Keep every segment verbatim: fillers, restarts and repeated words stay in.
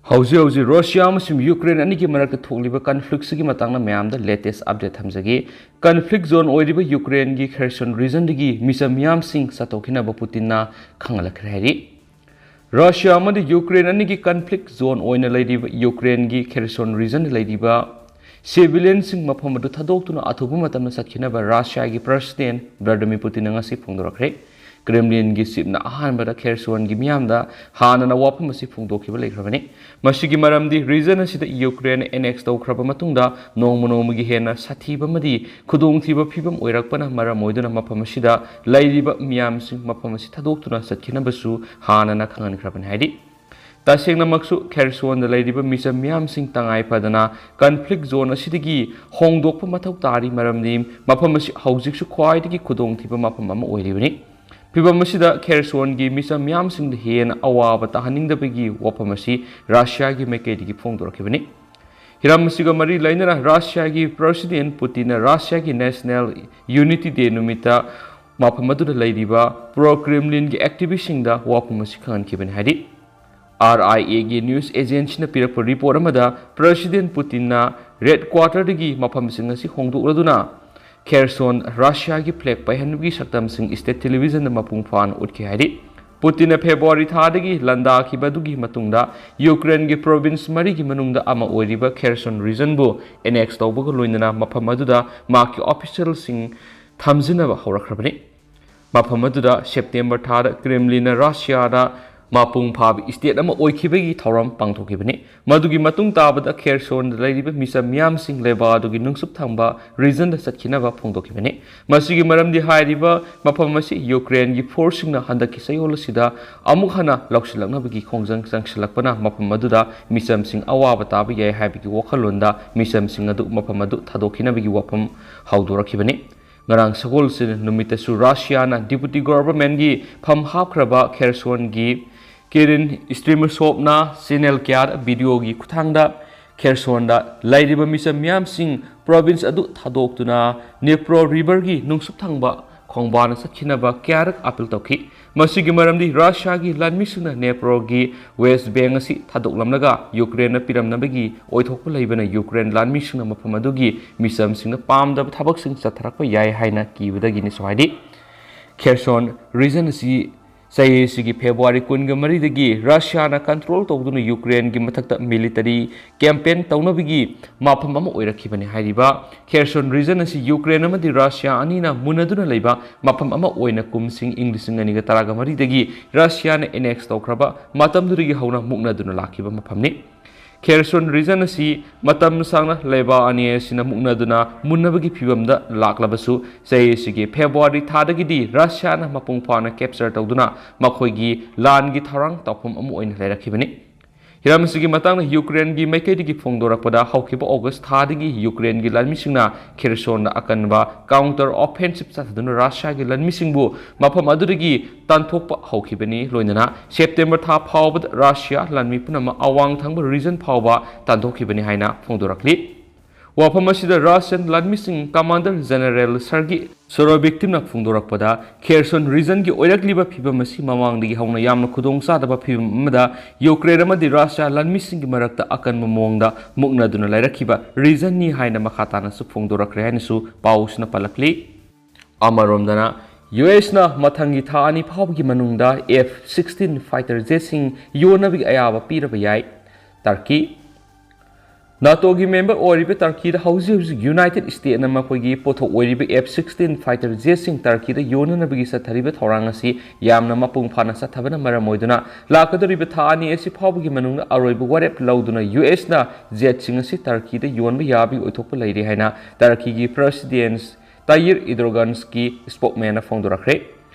ꯍꯧꯖꯤꯛ ꯍꯧꯖꯤꯛ ꯔꯁꯤꯌꯥ ꯑꯃꯁꯨꯡ ꯌꯨꯀ꯭ꯔꯦꯟ ꯑꯅꯤꯒꯤ ꯃꯔꯛꯇ ꯊꯣꯛꯂꯤꯕ ꯀꯟꯐ꯭ꯂꯤꯛꯁꯤꯒꯤ ꯃꯇꯥꯡꯗ ꯃꯌꯥꯝꯗ ꯂꯦꯇꯦꯁ ꯑꯞꯗꯦꯠ ꯊꯝꯖꯒꯦ꯫ ꯀꯟꯐ꯭ꯂꯤꯛ ꯖꯣꯟ ꯑꯣꯏꯔꯤꯕ ꯌꯨꯀ꯭ꯔꯦꯟꯒꯤ ꯈꯦꯔꯁꯣꯟ ꯔꯤꯖꯟꯗꯒꯤ ꯃꯤꯆꯝ ꯃꯤꯌꯥꯝꯁꯤꯡ ꯁꯠꯇꯣꯛꯈꯤꯅꯕ ꯄꯨꯇꯤꯟꯅ ꯈꯪꯍꯜꯂꯛꯈ꯭ꯔꯦ ꯍꯥꯏꯔꯤ꯫ ꯔꯁꯤꯌꯥ ꯑꯃꯗꯤ ꯌꯨꯀ꯭ꯔꯦꯟ ꯑꯅꯤꯒꯤ ꯀꯟꯐ꯭ꯂꯤꯛ ꯖꯣꯟ ꯑꯣꯏꯅ ꯂꯩꯔꯤꯕ ꯌꯨꯀ꯭ꯔꯦꯟꯒꯤ ꯈꯦꯔꯁꯣꯟ ꯔꯤꯖꯟꯗ ꯂꯩꯔꯤꯕ ꯁꯤꯚꯤꯂꯤꯌꯟꯁꯤꯡ ꯃꯐꯝ ꯑꯗꯨ ꯊꯥꯗꯣꯛꯇꯨꯅ ꯑꯊꯨꯕ ꯃꯇꯝꯗ ꯆꯠꯈꯤꯅꯕ ꯔꯁꯤꯌꯥꯒꯤ ꯄ꯭ꯔꯁꯤꯗꯦꯟ ꯚ꯭ꯂꯥꯗꯤꯃꯤꯔ ꯄꯨꯇꯤꯟꯅ ꯉꯁꯤ ꯐꯣꯡꯗꯣꯔꯛꯈ꯭ꯔꯦ꯫ ꯀ꯭ꯔꯦꯝꯂꯤꯟꯒꯤ ꯆꯤꯞꯅ ꯑꯍꯥꯟꯕꯗ ꯈꯦꯔꯁꯣꯟꯒꯤ ꯃꯤꯌꯥꯝꯗ ꯍꯥꯟꯅꯅ ꯋꯥꯐꯝ ꯑꯁꯤ ꯐꯣꯡꯗꯣꯛꯈꯤꯕ ꯂꯩꯈ꯭ꯔꯕꯅꯤ꯫ ꯃꯁꯤꯒꯤ ꯃꯔꯝꯗꯤ ꯔꯤꯖꯟ ꯑꯁꯤꯗ ꯌꯨꯀ꯭ꯔꯦꯟ ꯑꯦꯅꯦꯛꯁ ꯇꯧꯈ꯭ꯔꯕ ꯃꯇꯨꯡꯗ ꯅꯣꯡꯃ ꯅꯣꯡꯃꯒꯤ ꯍꯦꯟꯅ ꯁꯥꯊꯤꯕ ꯑꯃꯗꯤ ꯈꯨꯗꯣꯡꯊꯤꯕ ꯐꯤꯕꯝ ꯑꯣꯏꯔꯛꯄꯅ ꯃꯔꯝ ꯑꯣꯏꯗꯨꯅ ꯃꯐꯝ ꯑꯁꯤꯗ ꯂꯩꯔꯤꯕ ꯃꯤꯌꯥꯝꯁꯤꯡ ꯃꯐꯝ ꯑꯁꯤ ꯊꯥꯗꯣꯛꯇꯨꯅ ꯆꯠꯈꯤꯅꯕꯁꯨ ꯍꯥꯟꯅꯅ ꯈꯪꯍꯟꯈ꯭ꯔꯕꯅꯤ ꯍꯥꯏꯔꯤ꯫ ꯇꯁꯦꯡꯅꯃꯛꯁꯨ ꯈꯦꯔꯁꯣꯟꯗ ꯂꯩꯔꯤꯕ ꯃꯤꯆꯝ ꯃꯤꯌꯥꯝꯁꯤꯡ ꯇꯉꯥꯏ ꯐꯗꯅ ꯀꯟꯐ꯭ꯂꯤꯛ ꯖꯣꯟ ꯑꯁꯤꯗꯒꯤ ꯍꯣꯡꯗꯣꯛꯄ ꯃꯊꯧ ꯇꯥꯔꯤ, ꯃꯔꯝꯗꯤ ꯃꯐꯝ ꯑꯁꯤ ꯍꯧꯖꯤꯛꯁꯨ ꯈ꯭ꯋꯥꯏꯗꯒꯤ ꯈꯨꯗꯣꯡꯊꯤꯕ ꯃꯐꯝ ꯑꯃ ꯑꯣꯏꯔꯤꯕꯅꯤ꯫ ꯐꯤꯚꯝ ꯑꯁꯤꯗ ꯈꯦꯔꯁꯣꯟꯒꯤ ꯃꯤꯆꯝ ꯃꯤꯌꯥꯝꯁꯤꯡꯗ ꯍꯦꯟꯅ ꯑꯋꯥꯕ ꯇꯥꯍꯟꯅꯤꯡꯗꯕꯒꯤ ꯋꯥꯐꯝ ꯑꯁꯤ ꯔꯁꯤꯌꯥꯒꯤ ꯃꯥꯏꯀꯩꯗꯒꯤ ꯐꯣꯡꯗꯣꯔꯛꯈꯤꯕꯅꯤ꯫ ꯍꯤꯔꯝ ꯑꯁꯤꯒ ꯃꯔꯤ ꯂꯩꯅꯅ ꯔꯁꯤꯌꯥꯒꯤ ꯄ꯭ꯔꯁꯤꯗꯦꯟ ꯄꯨꯇꯤꯟꯅ ꯔꯁꯤꯌꯥꯒꯤ ꯅꯦꯁꯅꯦꯜ ꯌꯨꯅꯤꯇꯤ ꯗꯦ ꯅꯨꯃꯤꯠꯇ ꯃꯐꯝ ꯑꯗꯨꯗ ꯂꯩꯔꯤꯕ ꯄ꯭ꯔꯣ ꯀ꯭ꯔꯦꯝꯂꯤꯟꯒꯤ ꯑꯦꯛꯇꯤꯚꯤꯁꯁꯤꯡꯗ ꯋꯥꯐꯝ ꯑꯁꯤ ꯈꯪꯍꯟꯈꯤꯕꯅꯤ ꯍꯥꯏꯔꯤ꯫ ꯑꯥꯔ ꯑꯥꯏ ꯑꯦꯒꯤ ꯅ꯭ꯌꯨꯁ ꯑꯦꯖꯦꯟꯁꯤꯅ ꯄꯤꯔꯛꯄ ꯔꯤꯄꯣꯔꯠ ꯑꯃꯗ ꯄ꯭ꯔꯁꯤꯗꯦꯟ ꯄꯨꯇꯤꯟꯅ ꯔꯦꯗ ꯀ꯭ꯋꯥꯇꯔꯗꯒꯤ ꯃꯐꯝꯁꯤꯡ ꯑꯁꯤ ꯍꯣꯡꯗꯣꯛꯂꯗꯨꯅ ꯈꯦꯔꯁꯣꯟ ꯔꯁꯤꯌꯥꯒꯤ ꯐ꯭ꯂꯦꯒ ꯄꯥꯏꯍꯟꯕꯒꯤ ꯁꯛꯇꯝꯁꯤꯡ ꯁ꯭ꯇꯦꯠ ꯇꯦꯂꯤꯚꯤꯖꯟꯗ ꯃꯄꯨꯡ ꯐꯥꯅ ꯎꯠꯈꯤ ꯍꯥꯏꯔꯤ꯫ ꯄꯨꯇꯤꯟꯅ ꯐꯦꯕ꯭ꯔꯨꯋꯥꯔꯤ ꯊꯥꯗꯒꯤ ꯂꯥꯟꯗꯥꯈꯤꯕꯗꯨꯒꯤ ꯃꯇꯨꯡꯗ ꯌꯨꯀ꯭ꯔꯦꯟꯒꯤ ꯄ꯭ꯔꯣꯚꯤꯟꯁ ꯃꯔꯤꯒꯤ ꯃꯅꯨꯡꯗ ꯑꯃ ꯑꯣꯏꯔꯤꯕ ꯈꯦꯔꯁꯣꯟ ꯔꯤꯖꯟꯕꯨ ꯑꯦꯅꯦꯛꯁ ꯇꯧꯕꯒ ꯂꯣꯏꯅꯅ ꯃꯐꯝ ꯑꯗꯨꯗ ꯃꯍꯥꯛꯀꯤ ꯑꯣꯐꯤꯁꯤꯌꯦꯜꯁꯤꯡ ꯊꯝꯖꯤꯟꯅꯕ ꯍꯧꯔꯛꯈ꯭ꯔꯕꯅꯤ꯫ ꯃꯐꯝ ꯑꯗꯨꯗ ꯁꯦꯞꯇꯦꯝꯕꯔ ꯊꯥꯗ ꯀ꯭ꯔꯦꯝꯂꯤꯟꯅ ꯔꯁꯤꯌꯥꯗ ꯃꯄꯨꯡ ꯐꯥꯕ ꯁ꯭ꯇꯦꯠ ꯑꯃ ꯑꯣꯏꯈꯤꯕꯒꯤ ꯊꯧꯔꯝ ꯄꯥꯡꯊꯣꯛꯈꯤꯕꯅꯤ꯫ ꯃꯗꯨꯒꯤ ꯃꯇꯨꯡ ꯇꯥꯕꯗ ꯈꯦꯔꯁꯣꯟꯗ ꯂꯩꯔꯤꯕ ꯃꯤꯆꯝ ꯃꯤꯌꯥꯝꯁꯤꯡ ꯂꯦꯕꯥꯗꯨꯒꯤ ꯅꯨꯡꯁꯨꯞ ꯊꯪꯕ ꯔꯤꯖꯟꯗ ꯆꯠꯈꯤꯅꯕ ꯐꯣꯡꯗꯣꯛꯈꯤꯕꯅꯤ꯫ ꯃꯁꯤꯒꯤ ꯃꯔꯝꯗꯤ ꯍꯥꯏꯔꯤꯕ ꯃꯐꯝ ꯑꯁꯤ ꯌꯨꯀ꯭ꯔꯦꯟꯒꯤ ꯐꯣꯔꯁꯁꯤꯡꯅ ꯍꯟꯗꯛꯀꯤ ꯆꯌꯣꯜ ꯑꯁꯤꯗ ꯑꯃꯨꯛ ꯍꯟꯅ ꯂꯧꯁꯤꯜꯂꯛꯅꯕꯒꯤ ꯈꯣꯡꯖꯪ ꯆꯪꯁꯤꯜꯂꯛꯄꯅ ꯃꯐꯝ ꯑꯗꯨꯗ ꯃꯤꯆꯝꯁꯤꯡ ꯑꯋꯥꯕ ꯇꯥꯕ ꯌꯥꯏ ꯍꯥꯏꯕꯒꯤ ꯋꯥꯈꯜꯂꯣꯟꯗ ꯃꯤꯆꯝꯁꯤꯡ ꯑꯗꯨ ꯃꯐꯝ ꯑꯗꯨ ꯊꯥꯗꯣꯛꯈꯤꯅꯕꯒꯤ ꯋꯥꯐꯝ ꯍꯧꯗꯣꯔꯛꯈꯤꯕꯅꯤ꯫ ꯉꯔꯥꯡ ꯁꯒꯣꯜꯁꯦꯟ ꯅꯨꯃꯤꯠꯇꯁꯨ ꯔꯁꯤꯌꯥꯅ ꯗꯤꯄꯨꯇꯤ ꯒꯣꯚꯔꯟꯃꯦꯟꯒꯤ ꯐꯝ ꯍꯥꯞꯈ꯭ꯔꯕ ꯈꯦꯔꯁꯣꯟꯒꯤ ꯀꯤꯔꯤꯟ ꯁ꯭ꯇꯤꯃꯤꯁꯣꯚꯅ ꯆꯦꯅꯦꯜ ꯀꯌꯥꯗ ꯚꯤꯗꯤꯑꯣꯒꯤ ꯈꯨꯠꯊꯥꯡꯗ ꯈꯦꯔꯁꯣꯟꯗ ꯂꯩꯔꯤꯕ ꯃꯤꯆꯝ ꯃꯤꯌꯥꯝꯁꯤꯡ ꯄ꯭ꯔꯣꯚꯤꯟꯁ ꯑꯗꯨ ꯊꯥꯗꯣꯛꯇꯨꯅ ꯅꯤꯄ꯭ꯔꯣ ꯔꯤꯚꯔꯒꯤ ꯅꯨꯡꯁꯨꯞ ꯊꯪꯕ ꯈꯣꯡꯕꯥꯟꯗ ꯆꯠꯈꯤꯅꯕ ꯀꯌꯥꯔꯛ ꯑꯥꯄꯤꯜ ꯇꯧꯈꯤ꯫ ꯃꯁꯤꯒꯤ ꯃꯔꯝꯗꯤ ꯔꯁꯤꯌꯥꯒꯤ ꯂꯥꯟꯃꯤꯁꯤꯡꯅ ꯅꯦꯄ꯭ꯔꯣꯒꯤ ꯋꯦꯁ ꯕꯦꯡ ꯑꯁꯤ ꯊꯥꯗꯣꯛꯂꯝꯂꯒ ꯌꯨꯀ꯭ꯔꯦꯟꯅ ꯄꯤꯔꯝꯅꯕꯒꯤ ꯑꯣꯏꯊꯣꯛꯄ ꯂꯩꯕꯅ ꯌꯨꯀ꯭ꯔꯦꯟ ꯂꯥꯟꯃꯤꯁꯤꯡꯅ ꯃꯐꯝ ꯑꯗꯨꯒꯤ ꯃꯤꯆꯝꯁꯤꯡꯅ ꯄꯥꯝꯗꯕ ꯊꯕꯛꯁꯤꯡ ꯆꯠꯊꯔꯛꯄ ꯌꯥꯏ ꯍꯥꯏꯅ ꯀꯤꯕꯗꯒꯤꯅꯤ ꯁꯨ ꯍꯥꯏꯔꯤ꯫ ꯈꯦꯔꯁꯣꯟ ꯔꯤꯖꯟ ꯑꯁꯤ ꯆꯍꯤ ꯑꯁꯤꯒꯤ ꯐꯦꯕ꯭ꯔꯨꯋꯥꯔꯤ ꯀꯨꯟꯒ ꯃꯔꯤꯗꯒꯤ ꯔꯁꯤꯌꯥꯅ ꯀꯟꯇ꯭ꯔꯣꯜ ꯇꯧꯗꯨꯅ ꯌꯨꯀ꯭ꯔꯦꯟꯒꯤ ꯃꯊꯛꯇ ꯃꯤꯂꯤꯇꯔꯤ ꯀꯦꯝꯄꯦꯟ ꯇꯧꯅꯕꯒꯤ ꯃꯐꯝ ꯑꯃ ꯑꯣꯏꯔꯛꯈꯤꯕꯅꯤ ꯍꯥꯏꯔꯤꯕ ꯈꯦꯔꯁꯣꯟ ꯔꯤꯖꯟ ꯑꯁꯤ ꯌꯨꯀ꯭ꯔꯦꯟ ꯑꯃꯗꯤ ꯔꯁꯤꯌꯥ ꯑꯅꯤꯅ ꯃꯨꯟꯅꯗꯨꯅ ꯂꯩꯕ ꯃꯐꯝ ꯑꯃ ꯑꯣꯏꯅ ꯀꯨꯝꯁꯤꯡ ꯏꯪ ꯂꯤꯁꯤꯡ ꯑꯅꯤꯒ ꯇꯔꯥꯒ ꯃꯔꯤꯗꯒꯤ ꯔꯁꯤꯌꯥꯅ ꯑꯦꯅꯦꯛꯁ ꯇꯧꯈ꯭ꯔꯕ ꯃꯇꯝꯗꯨꯗꯒꯤ ꯍꯧꯅ ꯃꯨꯛꯅꯗꯨꯅ ꯂꯥꯛꯈꯤꯕ ꯃꯐꯝꯅꯤ꯫ ꯈꯦꯔꯁꯣꯟ ꯔꯤꯖꯟ ꯑꯁꯤ ꯃꯇꯝ ꯁꯥꯡꯅ ꯂꯩꯕꯥꯛ ꯑꯅꯤ ꯑꯁꯤꯅ ꯃꯨꯛꯅꯗꯨꯅ ꯃꯨꯟꯅꯕꯒꯤ ꯐꯤꯕꯝꯗ ꯂꯥꯛꯂꯕꯁꯨ, ꯆꯍꯤ ꯑꯁꯤꯒꯤ ꯐꯦꯕ꯭ꯔꯨꯋꯥꯔꯤ ꯊꯥꯗꯒꯤꯗꯤ ꯔꯁꯤꯌꯥꯅ ꯃꯄꯨꯡ ꯐꯥꯅ ꯀꯦꯞꯆꯔ ꯇꯧꯗꯨꯅ ꯃꯈꯣꯏꯒꯤ ꯂꯥꯟꯒꯤ ꯊꯧꯔꯥꯡ ꯇꯧꯐꯝ ꯑꯃ ꯑꯣꯏꯅ ꯂꯩꯔꯛꯈꯤꯕꯅꯤ꯫ ꯍꯤꯔꯝ ꯑꯁꯤꯒꯤ ꯃꯇꯥꯡꯗ ꯌꯨꯀ꯭ꯔꯦꯟꯒꯤ ꯃꯥꯏꯀꯩꯗꯒꯤ ꯐꯣꯡꯗꯣꯔꯛꯄꯗ, ꯍꯧꯈꯤꯕ ꯑꯣꯒꯁ ꯊꯥꯗꯒꯤ ꯌꯨꯀ꯭ꯔꯦꯟꯒꯤ ꯂꯥꯟꯃꯤꯁꯤꯡꯅ ꯈꯦꯔꯁꯣꯟꯗ ꯑꯀꯟꯕ ꯀꯥꯎꯟꯇꯔ ꯑꯣꯐꯦꯟꯁꯤꯞ ꯆꯠꯊꯗꯨꯅ ꯔꯁꯤꯌꯥꯒꯤ ꯂꯥꯟꯃꯤꯁꯤꯡꯕꯨ ꯃꯐꯝ ꯑꯗꯨꯗꯒꯤ ꯇꯥꯟꯊꯣꯛꯄ ꯍꯧꯈꯤꯕꯅꯤ꯫ ꯂꯣꯏꯅꯅ ꯁꯦꯞꯇꯦꯝꯕꯔ ꯊꯥ ꯐꯥꯎꯕꯗ ꯔꯁꯤꯌꯥ ꯂꯥꯟꯃꯤ ꯄꯨꯝꯅꯃꯛ ꯑꯋꯥꯡ ꯊꯪꯕ ꯔꯤꯖꯟ ꯐꯥꯎꯕ ꯇꯥꯟꯊꯣꯛꯈꯤꯕꯅꯤ ꯍꯥꯏꯅ ꯐꯣꯡꯗꯣꯔꯛꯂꯤ꯫ ꯋꯥꯐꯝ ꯑꯁꯤꯗ ꯔꯁꯤꯌꯟ ꯂꯥꯟꯃꯤꯁꯤꯡ ꯀꯃꯥꯟꯗꯔ ꯖꯦꯅꯔꯦꯜ ꯁꯔꯒꯤ ꯁꯣꯔꯣꯕꯤꯛꯇꯤꯝꯅ ꯐꯣꯡꯗꯣꯔꯛꯄꯗ, ꯈꯦꯔꯁꯣꯟ ꯔꯤꯖꯟꯒꯤ ꯑꯣꯏꯔꯛꯂꯤꯕ ꯐꯤꯕꯝ ꯑꯁꯤ ꯃꯃꯥꯡꯗꯒꯤ ꯍꯧꯅ ꯌꯥꯝꯅ ꯈꯨꯗꯣꯡ ꯆꯥꯗꯕ ꯐꯤꯕꯝ ꯑꯃꯗ ꯌꯨꯀ꯭ꯔꯦꯟ ꯑꯃꯗꯤ ꯔꯁꯤꯌꯥ ꯂꯥꯟꯃꯤꯁꯤꯡꯒꯤ ꯃꯔꯛꯇ ꯑꯀꯟꯕ ꯃꯑꯣꯡꯗ ꯃꯨꯛꯅꯗꯨꯅ ꯂꯩꯔꯛꯈꯤꯕ ꯔꯤꯖꯟꯅꯤ ꯍꯥꯏꯅ ꯃꯈꯥ ꯇꯥꯅꯁꯨ ꯐꯣꯡꯗꯣꯔꯛꯈ꯭ꯔꯦ ꯍꯥꯏꯅꯁꯨ ꯄꯥꯎꯁꯤꯅ ꯄꯜꯂꯛꯂꯤ꯫ ꯑꯃꯔꯣꯝꯗꯅ, ꯌꯨ ꯑꯦꯁꯅ ꯃꯊꯪꯒꯤ ꯊꯥ ꯑꯅꯤ ꯐꯥꯎꯕꯒꯤ ꯃꯅꯨꯡꯗ ꯑꯦꯐ ꯁꯤꯛꯁꯇꯤꯟ ꯐꯥꯏꯇꯔ ꯖꯦꯠꯁꯤꯡ ꯌꯣꯟꯅꯕꯒꯤ ꯑꯌꯥꯕ ꯄꯤꯔꯕ ꯌꯥꯏ꯫ ꯇꯔꯀꯤ꯫ ꯅꯥꯇꯣꯒꯤ ꯃꯦꯝꯕꯔ ꯑꯣꯏꯔꯤꯕ ꯇꯔꯀꯤꯗ ꯍꯧꯖꯤꯛ ꯍꯧꯖꯤꯛ ꯌꯨꯅꯥꯏꯇꯦꯗ ꯁ꯭ꯇꯦꯠꯅ ꯃꯈꯣꯏꯒꯤ ꯄꯣꯠꯊꯣꯛ ꯑꯣꯏꯔꯤꯕ ꯑꯦꯐ ꯁꯤꯛꯁꯇꯤꯟ ꯐꯥꯏꯇꯔ ꯖꯦꯠꯁꯤꯡ ꯇꯔꯀꯤꯗ ꯌꯣꯟꯅꯅꯕꯒꯤ ꯆꯠꯊꯔꯤꯕ ꯊꯧꯔꯥꯡ ꯑꯁꯤ ꯌꯥꯝꯅ ꯃꯄꯨꯡ ꯐꯥꯅ ꯆꯠꯊꯕꯅ ꯃꯔꯝ ꯑꯣꯏꯗꯨꯅ, ꯂꯥꯛꯀꯗꯧꯔꯤꯕ ꯊꯥ ꯑꯅꯤ ꯑꯁꯤ ꯐꯥꯎꯕꯒꯤ ꯃꯅꯨꯡꯗ ꯑꯔꯣꯏꯕ ꯋꯥꯔꯦꯞ ꯂꯧꯗꯨꯅ ꯌꯨ ꯑꯦꯁꯅ ꯖꯦꯠꯁꯤꯡ ꯑꯁꯤ ꯇꯔꯀꯤꯗ ꯌꯣꯟꯕ ꯌꯥꯕꯒꯤ ꯑꯣꯏꯊꯣꯛꯄ ꯂꯩꯔꯦ ꯍꯥꯏꯅ ꯇꯔꯀꯤꯒꯤ ꯄ꯭ꯔꯦꯁꯤꯗꯦꯟꯠ ꯇꯥꯌꯤꯔ ꯏꯗꯣꯔꯒꯥꯟꯁꯀꯤ ꯁ꯭ꯄꯣꯛꯃꯦꯟꯅ ꯐꯣꯡꯗꯣꯔꯛꯈ꯭ꯔꯦ꯫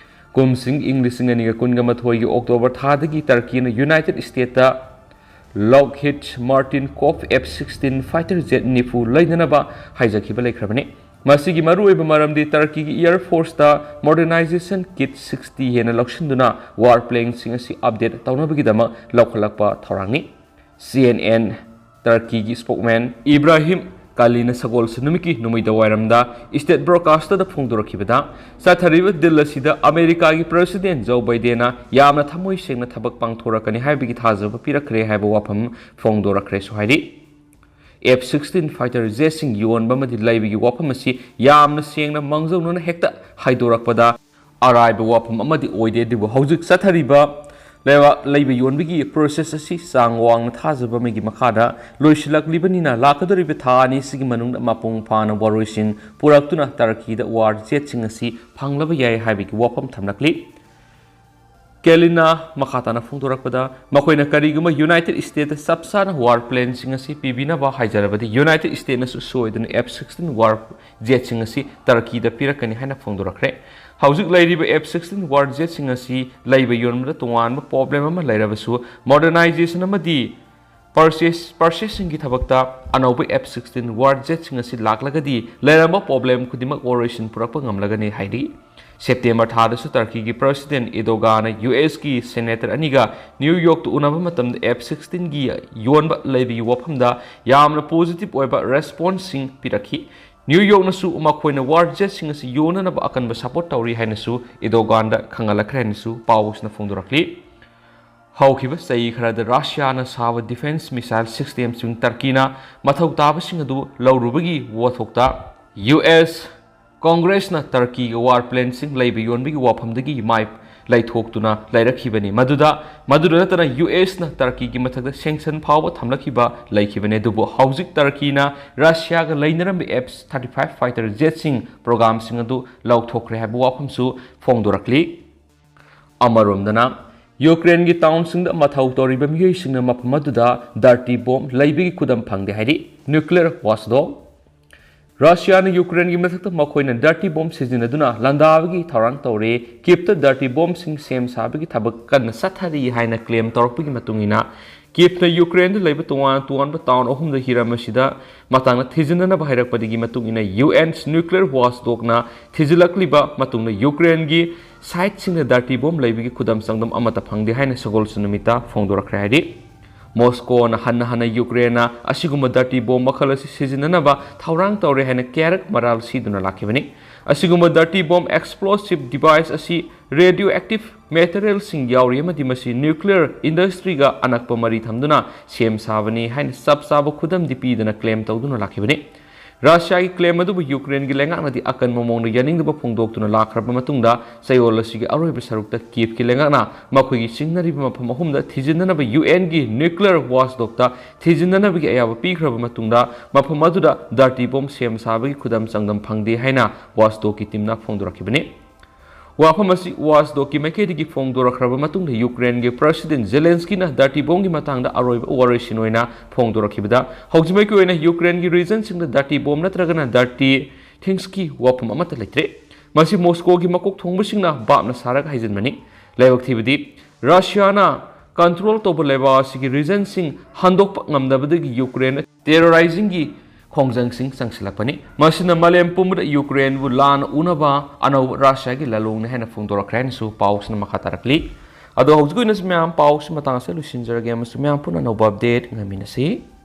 ꯀꯨꯝꯁꯤꯡ ꯏꯪ ꯂꯤꯁꯤꯡ ꯑꯅꯤꯒ ꯀꯨꯟꯒ ꯃꯥꯊꯣꯏꯒꯤ ꯑꯣꯛꯇꯣꯕꯔ ꯊꯥꯗꯒꯤ ꯇꯔꯀꯤꯅ ꯌꯨꯅꯥꯏꯇꯦꯗ ꯁ꯭ꯇꯦꯠꯇ ꯂꯣꯛꯍꯤꯗ ꯃꯥꯔꯇꯤꯟ ꯀꯣꯐ ꯑꯦꯐ ꯁꯤꯛꯁꯇꯤꯟ ꯐꯥꯏꯇꯔ ꯖꯦꯠ ꯅꯤꯐꯨ ꯂꯩꯅꯅꯕ ꯍꯥꯏꯖꯈꯤꯕ ꯂꯩꯈ꯭ꯔꯕꯅꯤ꯫ ꯃꯁꯤꯒꯤ ꯃꯔꯨꯑꯣꯏꯕ ꯃꯔꯝꯗꯤ ꯇꯔꯀꯤꯒꯤ air force modernisation kit sixty ꯍꯦꯟꯅ ꯂꯧꯁꯤꯟꯗꯨꯅ ꯋꯥꯔ ꯄ꯭ꯂꯦꯟꯁꯤꯡ ꯑꯁꯤ ꯑꯞꯗꯦꯠ ꯇꯧꯅꯕꯒꯤꯗꯃꯛ ꯂꯧꯈꯠꯂꯛꯄ ꯊꯧꯔꯥꯡꯅꯤ꯫ ꯁꯤ ꯑꯦꯟ ꯑꯦꯟ ꯇꯔꯀꯤꯒꯤ ꯁ꯭ꯄꯣꯛꯃꯦꯟ ꯏꯕ꯭ꯔꯥꯍꯤꯝ ꯀꯥꯂꯤꯅ ꯁꯒꯣꯜꯁꯦꯟ ꯅꯨꯃꯤꯠꯀꯤ ꯅꯨꯃꯤꯗꯥꯡ ꯋꯥꯏꯔꯝꯗ state broadcaster ꯗ ꯐꯣꯡꯗꯣꯔꯛꯈꯤꯕꯗ, ꯆꯠꯊꯔꯤꯕ deal ꯑꯁꯤꯗ ꯑꯃꯦꯔꯤꯀꯥꯒꯤ President Joe Biden ꯅ ꯌꯥꯝꯅ ꯊꯃꯣꯏ ꯁꯦꯡꯅ ꯊꯕꯛ ꯄꯥꯡꯊꯣꯔꯛꯀꯅꯤ ꯍꯥꯏꯕꯒꯤ ꯊꯥꯖꯕ ꯄꯤꯔꯛꯈ꯭ꯔꯦ ꯍꯥꯏꯕ ꯋꯥꯐꯝ ꯐꯣꯡꯗꯣꯔꯛꯈ꯭ꯔꯦꯁꯨ ꯍꯥꯏꯔꯤ꯫ F sixteen fighter jet ꯁꯤꯡ ꯌꯣꯟꯕ ꯑꯃꯗꯤ ꯂꯩꯕꯒꯤ ꯋꯥꯐꯝ ꯑꯁꯤ ꯌꯥꯝꯅ ꯁꯦꯡꯅ ꯃꯥꯡꯖꯧꯅꯅ ꯍꯦꯛꯇ ꯍꯥꯏꯗꯣꯔꯛꯄꯗ ꯑꯔꯥꯏꯕ ꯋꯥꯐꯝ ꯑꯃꯗꯤ ꯑꯣꯏꯗꯦ, ꯑꯗꯨꯕꯨ ꯍꯧꯖꯤꯛ ꯆꯠꯊꯔꯤꯕ ꯂꯩꯕ, ꯂꯩꯕ ꯌꯣꯟꯕꯒꯤ process ꯑꯁꯤ ꯆꯥꯡ ꯋꯥꯡꯅ ꯊꯥꯖꯕ ꯑꯃꯒꯤ ꯃꯈꯥꯗ ꯂꯣꯏꯁꯤꯜꯂꯛꯂꯤꯕꯅꯤꯅ, ꯂꯥꯛꯀꯗꯧꯔꯤꯕ ꯊꯥ ꯑꯅꯤꯁꯤꯒꯤ ꯃꯅꯨꯡꯗ ꯃꯄꯨꯡ ꯐꯥꯅ ꯋꯥꯔꯣꯏꯁꯤꯟ ꯄꯨꯔꯛꯇꯨꯅ ꯇꯔꯀꯤꯗ war jet ꯁꯤꯡ ꯑꯁꯤ ꯐꯪꯂꯕ ꯌꯥꯏ ꯍꯥꯏꯕꯒꯤ ꯋꯥꯐꯝ ꯊꯝꯂꯛꯂꯤ꯫ ꯀꯦꯂꯤꯅ ꯃꯈꯥ ꯇꯥꯅ ꯐꯣꯡꯗꯣꯔꯛꯄꯗ, ꯃꯈꯣꯏꯅ ꯀꯔꯤꯒꯨꯝꯕ United States ꯇ ꯆꯞ ꯆꯥꯅ war plane ꯁꯤꯡ ꯑꯁꯤ ꯄꯤꯕꯤꯅꯕ ꯍꯥꯏꯖꯔꯕꯗꯤ, United States ꯅꯁꯨ ꯁꯣꯏꯗꯅ F sixteen war jet ꯁꯤꯡ ꯑꯁꯤ ꯇꯔꯀꯤꯗ ꯄꯤꯔꯛꯀꯅꯤ ꯍꯥꯏꯅ ꯐꯣꯡꯗꯣꯔꯛꯈ꯭ꯔꯦ꯫ ꯍꯧꯖꯤꯛ ꯂꯩꯔꯤꯕ F sixteen war jet ꯁꯤꯡ ꯑꯁꯤ ꯂꯩꯕ ꯌꯣꯟꯕꯗ ꯇꯣꯉꯥꯟꯕ problem ꯑꯃ ꯂꯩꯔꯕꯁꯨ, modernization ꯑꯃꯗꯤ purchase, purchase ꯁꯤꯡꯒꯤ ꯊꯕꯛꯇ ꯑꯅꯧꯕ F sixteen war jet ꯁꯤꯡ ꯑꯁꯤ ꯂꯥꯛꯂꯒꯗꯤ, ꯂꯩꯔꯝꯕ problem ꯈꯨꯗꯤꯡꯃꯛ ꯋꯥꯔꯣꯏꯁꯤꯟ ꯄꯨꯔꯛꯄ ꯉꯝꯂꯒꯅꯤ ꯍꯥꯏꯔꯤ꯫ September ꯊꯥꯗꯁꯨ ꯇꯔꯀꯤꯒꯤ President Erdogan ꯅ U S ꯀꯤ Senator ꯑꯅꯤꯒ New York ꯇ ꯎꯅꯕ ꯃꯇꯝꯗ F sixteen ꯒꯤ ꯌꯣꯟꯕ ꯂꯩꯕꯒꯤ ꯋꯥꯐꯝꯗ ꯌꯥꯝꯅ positive ꯑꯣꯏꯕ response ꯁꯤꯡ ꯄꯤꯔꯛꯈꯤ꯫ New York ꯅꯁꯨ ꯃꯈꯣꯏꯅ war jet ꯁꯤꯡ ꯑꯁꯤ ꯌꯣꯟꯅꯅꯕ ꯑꯀꯟꯕ support ꯇꯧꯔꯤ ꯍꯥꯏꯅꯁꯨ Erdogan ꯗ ꯈꯪꯍꯜꯂꯛꯈ꯭ꯔꯦ ꯍꯥꯏꯅꯁꯨ ꯄꯥꯎꯁꯤꯅ ꯐꯣꯡꯗꯣꯔꯛꯂꯤ꯫ ꯍꯧꯈꯤꯕ ꯆꯍꯤ ꯈꯔꯗ Russia ꯅ ꯁꯥꯕ defence missile system ꯁꯤꯡ ꯇꯔꯀꯤꯅ ꯃꯊꯧ ꯇꯥꯕꯁꯤꯡ ꯑꯗꯨ ꯂꯧꯔꯨꯕꯒꯤ ꯋꯥꯊꯣꯛꯇ U S Congress ꯅ ꯇꯔꯀꯤꯒ war plane ꯁꯤꯡ ꯂꯩꯕ ꯌꯣꯟꯕꯒꯤ ꯋꯥꯐꯝꯗꯒꯤ ꯃꯥꯏ ꯂꯩꯊꯣꯛꯇꯨꯅ ꯂꯩꯔꯛꯈꯤꯕꯅꯤ꯫ ꯃꯗꯨꯗ, ꯃꯗꯨꯗ ꯅꯠꯇꯅ U S ꯅ ꯇꯔꯀꯤꯒꯤ ꯃꯊꯛꯇ sanction ꯐꯥꯎꯕ ꯊꯝꯂꯛꯈꯤꯕ ꯂꯩꯈꯤꯕꯅꯤ꯫ ꯑꯗꯨꯕꯨ ꯍꯧꯖꯤꯛ ꯇꯔꯀꯤꯅ Russia ꯒ ꯂꯩꯅꯔꯝꯕ F thirty-five fighter jet ꯁꯤꯡ program ꯁꯤꯡ ꯑꯗꯨ ꯂꯧꯊꯣꯛꯈ꯭ꯔꯦ ꯍꯥꯏꯕ ꯋꯥꯐꯝꯁꯨ ꯐꯣꯡꯗꯣꯔꯛꯂꯤ꯫ ꯑꯃꯔꯣꯝꯗꯅ, Ukraine ꯒꯤ town ꯁꯤꯡꯗ ꯃꯊꯧ ꯇꯧꯔꯤꯕ ꯃꯤꯑꯣꯏꯁꯤꯡꯅ ꯃꯐꯝ ꯑꯗꯨꯗ dirty bomb ꯂꯩꯕꯒꯤ ꯈꯨꯗꯝ ꯐꯪꯗꯦ ꯍꯥꯏꯔꯤ Nuclear Watchdog꯫ Russia ꯅ Ukraine ꯒꯤ ꯃꯊꯛꯇ ꯃꯈꯣꯏꯅ dirty bomb ꯁꯤꯖꯤꯟꯅꯗꯨꯅ ꯂꯥꯟꯗꯥꯕꯒꯤ ꯊꯧꯔꯥꯡ ꯇꯧꯔꯦ꯫ Kyiv ꯇ dirty bomb ꯁꯤꯡ ꯁꯦꯝ ꯁꯥꯕꯒꯤ ꯊꯕꯛ ꯀꯟꯅ ꯆꯠꯊꯔꯤ ꯍꯥꯏꯅ claim ꯇꯧꯔꯛꯄꯒꯤ ꯃꯇꯨꯡ ꯏꯟꯅ, Kyiv ꯅ Ukraine ꯗ ꯂꯩꯕ ꯇꯣꯉꯥꯟ ꯇꯣꯉꯥꯟꯕ town ꯑꯍꯨꯝꯗ ꯍꯤꯔꯝ ꯑꯁꯤꯗ ꯃꯇꯥꯡꯗ ꯊꯤꯖꯤꯟꯅꯅꯕ ꯍꯥꯏꯔꯛꯄꯗꯒꯤ ꯃꯇꯨꯡ ꯏꯟꯅ U N Nuclear Watchdog ꯅ ꯊꯤꯖꯤꯜꯂꯛꯂꯤꯕ ꯃꯇꯨꯡꯗ Ukraine ꯒꯤ site ꯁꯤꯡꯗ dirty bomb ꯂꯩꯕꯒꯤ ꯈꯨꯗꯝ ꯆꯥꯡꯗꯝ ꯑꯃꯠꯇ ꯐꯪꯗꯦ ꯍꯥꯏꯅ ꯁꯒꯣꯜꯁꯦꯟ ꯅꯨꯃꯤꯠꯇ ꯐꯣꯡꯗꯣꯔꯛꯈ꯭ꯔꯦ ꯍꯥꯏꯔꯤ꯫ ꯃꯣꯁꯀꯣꯅ ꯍꯟꯅ ꯍꯟꯅ ꯌꯨꯀ꯭ꯔꯦꯟꯅ ꯑꯁꯤꯒꯨꯝꯕ dirty bomb ꯃꯈꯜ ꯑꯁꯤ ꯁꯤꯖꯤꯟꯅꯅꯕ ꯊꯧꯔꯥꯡ ꯇꯧꯔꯦ ꯍꯥꯏꯅ ꯀꯌꯥꯔꯛ ꯃꯔꯥꯜ ꯁꯤꯗꯨꯅ ꯂꯥꯛꯈꯤꯕꯅꯤ꯫ ꯑꯁꯤꯒꯨꯝꯕ dirty bomb explosive device ꯑꯁꯤ radioactive materialꯁꯤꯡ ꯌꯥꯎꯔꯤ ꯑꯃꯗꯤ ꯃꯁꯤ nuclear industryꯒ ꯑꯅꯛꯄ ꯃꯔꯤ ꯊꯝꯗꯨꯅ ꯁꯦꯝ ꯁꯥꯕꯅꯤ ꯍꯥꯏꯅ ꯆꯞ ꯆꯥꯕ ꯈꯨꯗꯝꯗꯤ ꯄꯤꯗꯅ claim ꯇꯧꯗꯨꯅ ꯂꯥꯛꯈꯤꯕꯅꯤ꯫ ꯔꯁꯤꯌꯥꯒꯤ claim ꯑꯗꯨꯕꯨ ꯌꯨꯀ꯭ꯔꯦꯟꯒꯤ ꯂꯩꯉꯥꯛꯅꯗꯤ ꯑꯀꯟꯕ ꯃꯑꯣꯡꯗ ꯌꯥꯅꯤꯡꯗꯕ ꯐꯣꯡꯗꯣꯛꯇꯨꯅ ꯂꯥꯛꯈ꯭ꯔꯕ ꯃꯇꯨꯡꯗ, ꯆꯌꯣꯜ ꯑꯁꯤꯒꯤ ꯑꯔꯣꯏꯕ ꯁꯔꯨꯛꯇ ꯀꯤꯌꯦꯚꯀꯤ ꯂꯩꯉꯥꯛꯅ ꯃꯈꯣꯏꯒꯤ ꯆꯤꯡꯅꯔꯤꯕ ꯃꯐꯝ ꯑꯍꯨꯝꯗ ꯊꯤꯖꯤꯟꯅꯅꯕ UNꯒꯤ nuclear watchdogꯇ ꯊꯤꯖꯤꯟꯅꯅꯕꯒꯤ ꯑꯌꯥꯕ ꯄꯤꯈ꯭ꯔꯕ ꯃꯇꯨꯡꯗ, ꯃꯐꯝ ꯑꯗꯨꯗ dirty bomb ꯁꯦꯝ ꯁꯥꯕꯒꯤ ꯈꯨꯗꯝ ꯆꯥꯡꯗꯝ ꯐꯪꯗꯦ ꯍꯥꯏꯅ watchdogꯀꯤ teamꯅ ꯐꯣꯡꯗꯣꯔꯛꯈꯤꯕꯅꯤ꯫ ꯋꯥꯐꯝ ꯑꯁꯤ watchdogꯀꯤ ꯃꯥꯏꯀꯩꯗꯒꯤ ꯐꯣꯡꯗꯣꯔꯛꯈ꯭ꯔꯕ ꯃꯇꯨꯡꯗ, ꯌꯨꯀ꯭ꯔꯦꯟꯒꯤ President Zelenskyꯅ dirty bombꯒꯤ ꯃꯇꯥꯡꯗ ꯑꯔꯣꯏꯕ ꯋꯥꯔꯣꯏꯁꯤꯟ ꯑꯣꯏꯅ ꯐꯣꯡꯗꯣꯔꯛꯈꯤꯕꯗ, ꯍꯧꯖꯤꯛꯃꯛꯀꯤ ꯑꯣꯏꯅ ꯌꯨꯀ꯭ꯔꯦꯟꯒꯤ regionꯁꯤꯡꯗ dirty bomb ꯅꯠꯇ꯭ꯔꯒꯅ dirty thingsꯀꯤ ꯋꯥꯐꯝ ꯑꯃꯠꯇ ꯂꯩꯇ꯭ꯔꯦ꯫ ꯃꯁꯤ ꯃꯣꯁꯀꯣꯒꯤ ꯃꯀꯣꯛ ꯊꯣꯡꯕꯁꯤꯡꯅ ꯚꯥꯞꯅ ꯁꯥꯔꯒ ꯍꯥꯏꯖꯤꯟꯕꯅꯤ꯫ ꯂꯥꯏꯕꯛ ꯊꯤꯕꯗꯤ, ꯔꯁꯤꯌꯥꯅ control ꯇꯧꯕ ꯂꯩꯕꯥꯛ ꯑꯁꯤꯒꯤ regionꯁꯤꯡ ꯍꯟꯗꯣꯛꯄ ꯉꯝꯗꯕꯗꯒꯤ ꯌꯨꯀ꯭ꯔꯦꯟ terrorizingꯒꯤ ꯈꯣꯡꯖꯪꯁꯤꯡ ꯆꯪꯁꯤꯜꯂꯛꯄꯅꯤ꯫ ꯃꯁꯤꯅ ꯃꯥꯂꯦꯝ ꯄꯨꯝꯕꯗ ꯌꯨꯀ꯭ꯔꯦꯟꯕꯨ ꯂꯥꯟꯅ ꯎꯅꯕ ꯑꯅꯧꯕ ꯔꯁꯤꯌꯥꯒꯤ ꯂꯥꯂꯣꯡꯅꯤ ꯍꯥꯏꯅ ꯐꯣꯡꯗꯣꯔꯛꯈ꯭ꯔꯦ ꯍꯥꯏꯅꯁꯨ ꯄꯥꯎꯁꯤꯅ ꯃꯈꯥ ꯇꯥꯔꯛꯂꯤ꯫ ꯑꯗꯣ ꯍꯧꯖꯤꯛ ꯑꯣꯏꯅꯁꯨ ꯃꯌꯥꯝ ꯄꯥꯎꯁꯤ ꯃꯇꯥꯡ ꯑꯁꯤꯗ ꯂꯣꯏꯁꯤꯟꯖꯔꯒꯦ ꯑꯃꯁꯨꯡ ꯃꯌꯥꯝ ꯄꯨꯟꯅ ꯑꯅꯧꯕ update ꯉꯥꯏꯃꯤꯟꯅꯁꯤ꯫